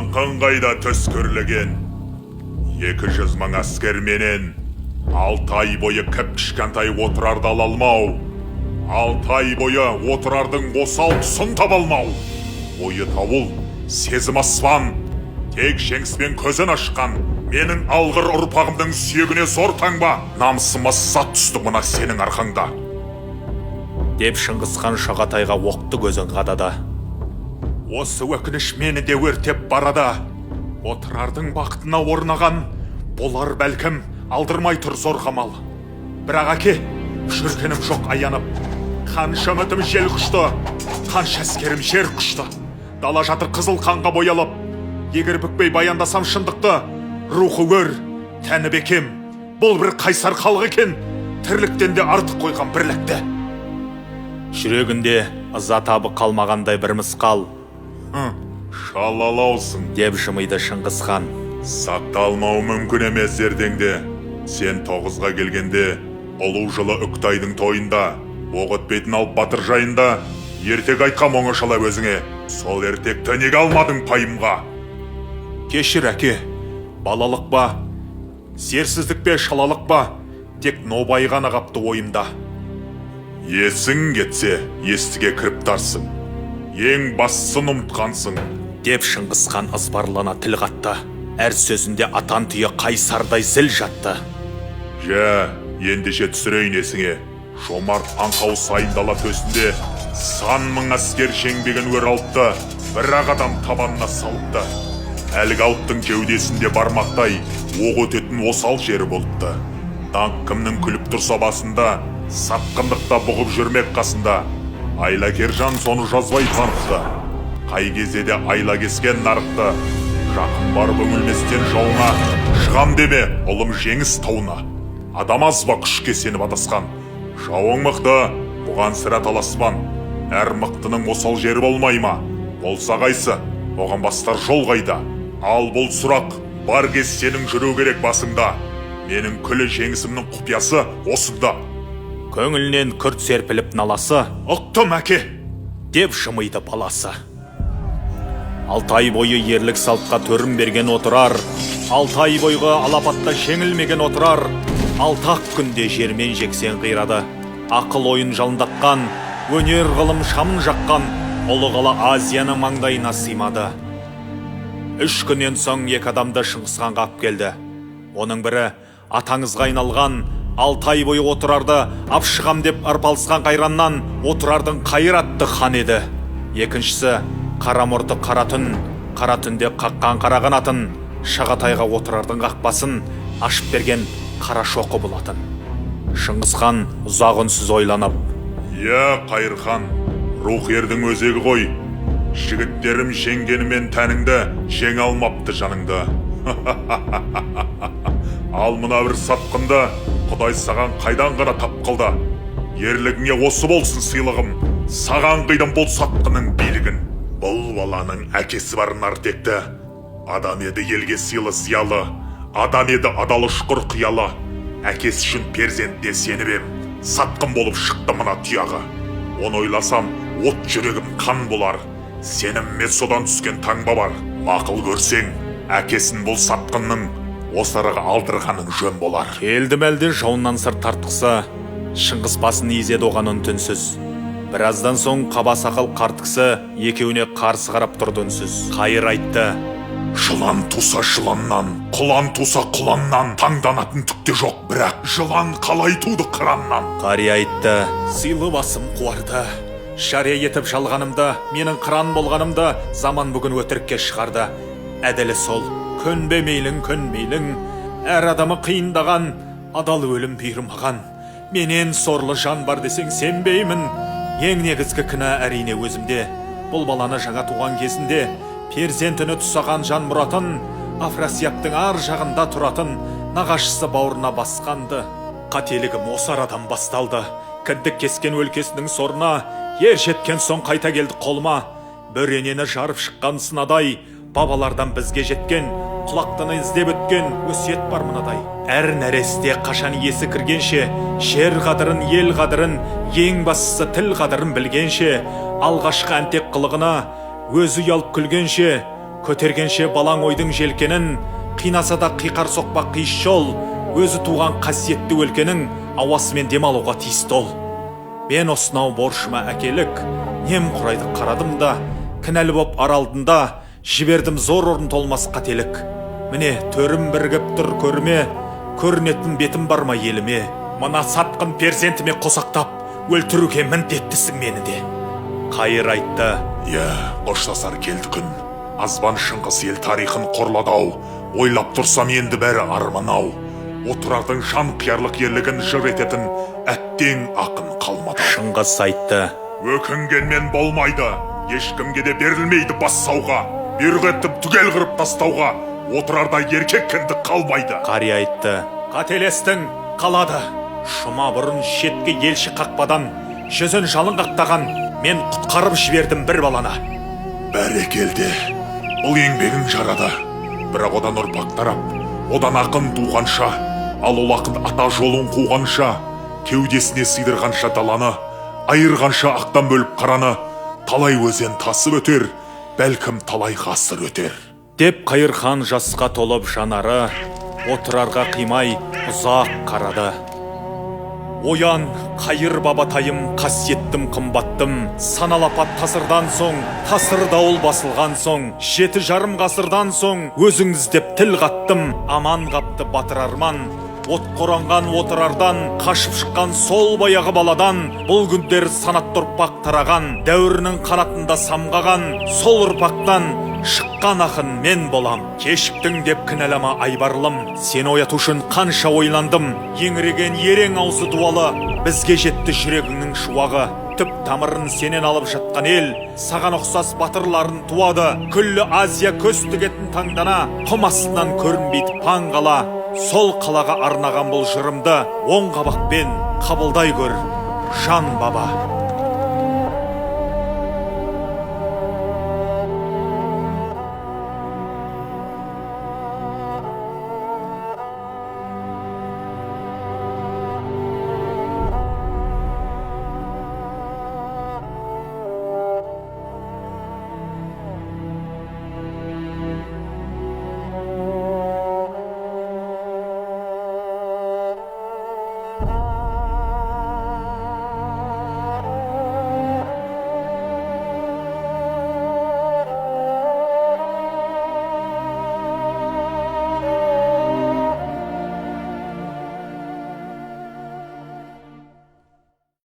Даңқың қайда төс көрлеген? 200 000 әскерменен 6 ай бойы кіп-кішкентай Отырарды ала алмау, 6 ай бойы Отырардың осал тұсын таба алмау, ойы дауыл, сезім аспан, тек жеңіспен көзін ашқан менің алғыр ұрпағымның сүйегіне зор таңба, намысыма сызат түсті мына сенің арқаңда, деп Шыңғысхан Шағатайға оқты көзін қадады. Осы өкініш мені де өртеп барады. Отырардың бақытына орнаған болар бәлкім, алдырмай тұр зор қамал. Бірақ, әке, жүргенім жоқ аянып. Қанша үмітім жел құшты, қанша әскерім жер құшты. Дала жатыр қызыл қанға боялып. Егер бүкпей баяндасам шындықты, рухы өр, тәні бекем, бұл бір қайсар халық екен, тірліктен де артық қойған бірлікті. Жүрегінде ыза табы қалмағандай бір мысқал. Шалалаусың, деп жымиды Шыңғысхан. Сақталмауы мүмкін емес ертеңде. Сен 9-ға келгенде, ұлу жылы Үктайдың тойында, оқ өтпейтін алып батыр жайында ертек айтқам оңашалап өзіңе. Сол ертекті неге алмадың пайымға? Кешір, әке, балалық па, серсіздік пе, шалалық па, тек нобай ғана қапты ойымда. Есің кетсе, естіге кіріптарсың. Ең бастысын ұмытқансың, деп Шыңғысхан ызбарлана тіл қатты. Әр сөзінде атан түйе қайсардай зіл жатты. Жә, ендеше түсірейін есіңе. Жомарт аңқау сайын дала төсінде сан мың әскер жеңбеген өр алыпты бір-ақ адам табанына салыпты. Әлгі алыптың кеудесінде бармақтай оқ өтетін осал жері болыпты. Даңқ кімнің күліп тұрса басында, сатқындықта бұғып жүрмек қасында. Айлакер жан соны жазбай таныпты. Қай кезде де айла кескен нарықты. Жақын барып үңілместен жауыңа, шығам деме, ұлым, жеңіс тауына. Адам аз ба күшке сеніп адасқан? Жауың мықты, бұған сірә таласпан. Әр мықтының осал жері болмай ма? Болса қайсы? Оған бастар жол қайда? Ал бұл сұрақ бар кез сенің жүру керек басыңда. Менің күлі жеңісімнің құпиясы осында. Көңілінен күрт серпіліп наласы, Ұқтым, әке, деп жымиды баласы. 6 ай бойы ерлік салтқа төрін берген Отырар, 6 ай бойғы алапатта жеңілмеген Отырар, 6-ақ күнде жермен жексен қирады. Ақыл ойын жалындатқан, өнер ғылым шамын жаққан ұлы қала Азияның маңдайына сыймады. 3 күннен соң екі адамды Шыңғысханға алып келді. Оның бірі атаңызға айналған, 6 ай бойы Отырарды ап шығам деп арпалысқан қайраннан Отырардың қайратты хан еді. Екіншісі қара мұрты қара түн, қара түнде қаққан қара қанатын, Шағатайға Отырардың қақпасын ашып берген Қара Шоқы болатын. Шыңғысхан ұзақ үнсіз ойланып, Иә, Қайырхан, рух ердің өзегі ғой. Жігіттерім жеңгенімен тәніңді, жеңе алмапты жаныңды. Ал мына бір сатқынды Құдай саған қайдан ғана тап қылды? Ерлігіңе осы болсын сыйлығым. Саған қидым бұл сатқынның билігін. Бұл баланың әкесі бар нартекті. Адам еді елге сыйлы зиялы. Адам еді адал ұшқыр қиялы. Әкесі үшін перзентіне сеніп ем. Сатқын болып шықты мына тұяғы. Оны ойласам, от жүрегім қан болар. Сеніміме содан түскен таңба бар. Мақұл көрсең, әкесін бұл сатқынның осы араға алдырғаның жөн болар. Келді мәлде жауыннан сыр тартқысы. Шыңғыс басын изеді оған үн түнсіз. Біраздан соң қаба сақал қарт кісі екеуіне қарсы қарап тұрды үнсіз. Қайыр айтты: Жылан туса жыланнан, құлан туса құланнан, таңданатын түк те жоқ, бірақ жылан қалай туды қыраннан? Қария айтты: Сыйлы басым қуарды. Жария етіп жалғанымды, менің қыран болғанымды заман бүгін өтірікке шығарды. Әділі сол, көнбе мейлің, көнмейлің. Әр адамы қиындаған, адал өлім бұйырмаған. Менен сорлы жан бар десең, сенбеймін. Ең негізгі кінә, әрине, өзімде. Бұл баланы жаңа туған кезінде перзентіне тұсаған жан мұратын, Афрасияптың ар жағында тұратын нағашысы бауырына басқанды. Қателігім осы арадан басталды. Кіндік кескен өлкесінің сорына ер жеткен соң қайта келді қолыма. Бөренені жарып шыққан сынадай, бабалардан бізге жеткен, құлақтыны іздеп өткен өсиет бар мынадай: әр нәресте қашан есі кіргенше, жер қадірін, ел қадірін, ең бастысы тіл қадірін білгенше, алғашқы әнтек қылығына өзі ұялып күлгенше, Көтергенше балаң ойдың желкенін, қинаса да қиқар соқпақ қиыс жол, өзі туған қасиетті өлкенің ауасымен демалуға тиісті ол. Мен осынау борышыма әкелік, немқұрайды қарадым да, кінәлі боп ар алдында, жібердім зор орын толмас қателік. Міне, төрім бірігіп тұр көріме, көрінетін бетім бар ма еліме? Мына сатқын перзентіме қосақтап, өлтіруге міндеттісің мені де. Қайыр айтты. Иә, қоштасар келді күн. Азбан Шыңғыс ел тарихын қорлады-ау. Ойлап тұрсам енді бәрі арман-ау. Отырардың жан қиярлық ерлігін жыр ететін әттең ақын қалмады. Шыңғыс айтты. Өкінгенмен болмайды, ешкімге де берілмейді бас сауға. Бұйрық еттім түгел қырып тастауға. Отырарда еркек кіндік қалмайды. Қари айтты. Қателестің, қалады. Жұма бұрын шеткі елші қақпадан, жүзін жалын қақтаған, мен құтқарып жібердім бір баланы. Бәрекелде, бұл еңбегің жарады. Бірақ одан ұрпақ тарап, одан ақын туғанша, ал ол ақын ата жолын қуғанша, кеудесіне сыйдырғанша даланы, айырғанша ақтан бөліп қараны, талай өзен тасып өтер, бәлкім талай ғасыр өтер. Деп Қайырхан жасқа толып жанары, Отырарға қимай ұзақ қарады. Оян, Қайыр бабатайым, қасиеттім қымбаттым, саналы апат тасырдан соң, тасыр дауыл басылған соң, 7,5 ғасырдан соң, өзіңді іздеп тіл қаттым, аман қапты батыр арман, от қоранған Отырардан, қашып шыққан сол баяғы баладан, бұл күндер санатты ұрпақ тараған, дәуірінің қанатында самғаған, сол ұрпақтан шыққан ақын мен болам. Кешіктің деп кінәлама айбарлым, сені ояту үшін қанша ойландым, еңіреген ерең аузы дуалы, бізге жетті жүрегіңнің шуағы. Түп тамырын сенен алып жатқан ел, саған ұқсас батырларын туады, күллі Азия көз тігетін таңдана, құм астынан көрінбейді паң қала. Сол қалаға арнаған бұл жырымды оң қабақпен қабылдай көр, жан баба.